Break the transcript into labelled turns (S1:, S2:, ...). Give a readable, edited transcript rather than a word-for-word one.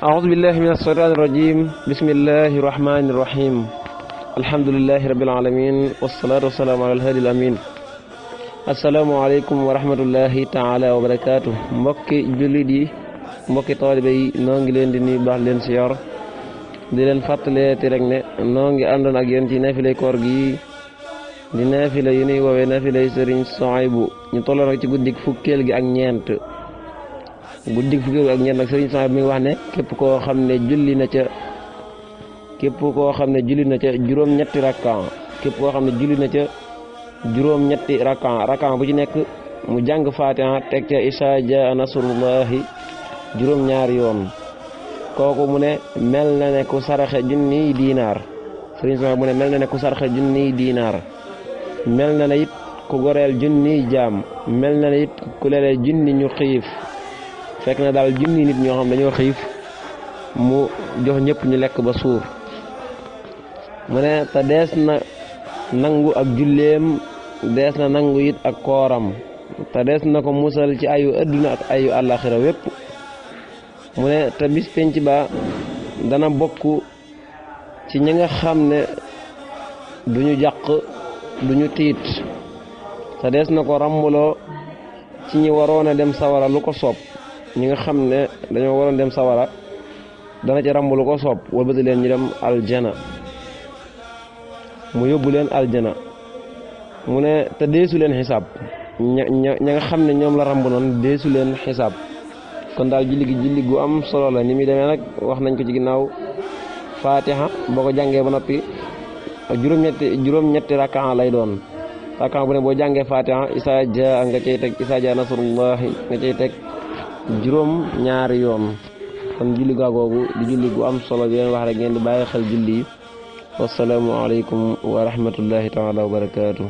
S1: أعوذ بالله من الشيطان الرجيم بسم الله الرحمن الرحيم الحمد لله رب العالمين والصلاة والسلام على الهادي الأمين السلام عليكم ورحمة الله تعالى وبركاته mbokki jullit yi mbokki taalibe yi noo ngi leen di nuyu baax leen siyaar di leen fàttaleeti rek ne noo ngi àndoon ak yéen ci naafilay koor gi di naafila yu ñuy woowee naafilay Sëriñ Suhaybu ñu tolloon ak ci guddik fukkeel gi ak ñeent nag Sëriñ Suhaybu mi ngi wax ne képp koo xam ne julli na ca juróom-ñetti rakkan bu ci nekk mu jàng Faatiha teg ca Izaa jaa nasrullahi juróom-ñaari yoon kooku mu ne mel na ne ku saraxe junniy diinaar Sëriñ Suhaybu mu ne mel na ne ku saraxe junniy diinaar mel na ne it ku goreel junniy jaam mel na ne it ku lelee junni ñu xiif fekk na daal junni nit ñoo xam dañoo xiif mu jox ñëpp ñu lekk ba suur mu ne te dees na nangu ak julleem dees na nangu it ak kooram te dees na ko musal ci ayu adduna ak ayu àllaxira wépp mu ne te bis penc ba dana bokk ci ñi nga xam ne duñu jàq duñu tiit te dees na ko ràmbuloo ci ñi waroon a dem sawara lu ko soob ñi nga xam ne dañoo waroon dem sawara dana ci ràmbu lu ko soob wëlbati leen ñu dem aljana mu yóbbu leen aljana mu ne te deesu leen xisaab ña nga xam ne ñoom la ràmbu noonu deesu leen xisaab kon daal julli gu am solo la ni muy demee nag wax nañ ko ci ginnaaw Faatiha boo ko jàngee ba noppi juróom-ñetti rakkaan lay doon rakkaan bu ne boo jàngee Faatiha Izaa jaa nga cay teg Izaa jaa nasrullahi nga cay teg juróom-ñaari yoon kon julli gaagoogu di julli gu am solo di leen wax rek ngeen di bàyyi xel julli yi wassalaamu aleykum wa rahmatullahi taala wa barakaatu